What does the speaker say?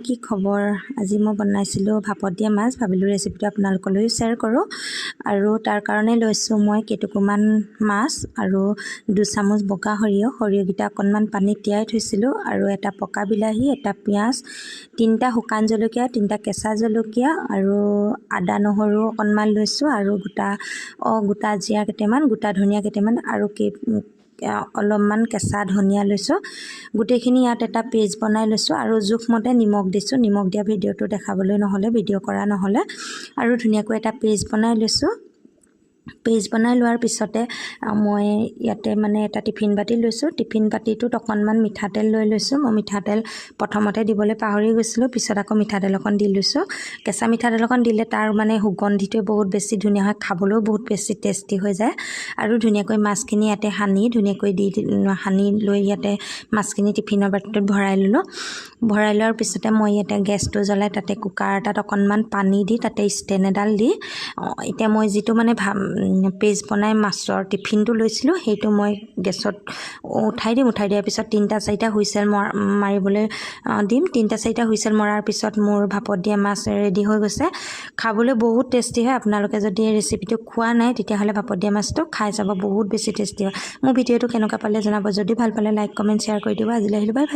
কি খবৰ? আজি মই বনাইছিলোঁ ভাপত দিয়া মাছ। ভাবিলোঁ ৰেচিপিটো আপোনালোকলৈও শ্বেয়াৰ কৰোঁ। আৰু তাৰ কাৰণে লৈছোঁ মই কেইটুকুৰমান মাছ আৰু 2 চামুচ বগা সৰিয়হ। সৰিয়হকেইটা অকণমান পানীত তিয়াই থৈছিলোঁ। আৰু এটা পকা বিলাহী, এটা পিঁয়াজ, তিনিটা শুকান জলকীয়া, তিনিটা কেঁচা জলকীয়া আৰু আদা নহৰু অকণমান লৈছোঁ আৰু গোটা জিৰা কেইটামান, গোটা ধনিয়া কেইটামান আৰু অলপমান কেঁচা ধনিয়া লৈছোঁ। গোটেইখিনি ইয়াত এটা পেষ্ট বনাই লৈছোঁ আৰু জোখমতে নিমখ দিছোঁ। নিমখ দিয়া ভিডিঅ'টো দেখাবলৈ নহ'লে, ভিডিঅ' কৰা নহ'লে। আৰু ধুনীয়াকৈ এটা পেষ্ট বনাই লৈছোঁ। পেষ্ট বনাই লোৱাৰ পিছতে মই ইয়াতে মানে এটা টিফিন বাতি লৈছোঁ। টিফিন বাতিটোত অকণমান মিঠাতেল লৈ লৈছোঁ। মই মিঠাতেল প্ৰথমতে দিবলৈ পাহৰি গৈছিলোঁ, পিছত আকৌ মিঠাতেল অকণ দি লৈছোঁ। কেঁচা মিঠাতেল অকণ দিলে তাৰ মানে সুগন্ধিটোৱে বহুত বেছি ধুনীয়া হয়, খাবলৈও বহুত বেছি টেষ্টি হৈ যায়। আৰু ধুনীয়াকৈ মাছখিনি ইয়াতে সানি ধুনীয়াকৈ দি সানি লৈ ইয়াতে মাছখিনি টিফিনৰ বাতিটোত ভৰাই ল'লোঁ। ভৰাই লোৱাৰ পিছতে মই ইয়াতে গেছটো জ্বলাই তাতে কুকাৰ এটাত অকণমান পানী দি, তাতে ষ্টেণ্ড এডাল দি, এতিয়া মই যিটো মানে পেষ্ট বনাই মাছৰ টিফিনটো লৈছিলোঁ, সেইটো মই গেছত উঠাই দিম। উঠাই দিয়াৰ পিছত তিনিটা চাৰিটা হুইচেল মাৰিবলৈ দিম। তিনিটা চাৰিটা হুইচেল মৰাৰ পিছত মোৰ ভাপত দিয়া মাছ ৰেডি হৈ গৈছে। খাবলৈ বহুত টেষ্টি হয়। আপোনালোকে যদি এই ৰেচিপিটো খোৱা নাই, তেতিয়াহ'লে ভাপত দিয়া মাছটো খাই চাব, বহুত বেছি টেষ্টি হয়। মোৰ ভিডিঅ'টো কেনেকুৱা পালে জনাব। যদি ভাল পালে লাইক, কমেণ্ট, শ্বেয়াৰ কৰি দিব। আজিলৈ আহিলোঁ, বাই বাই।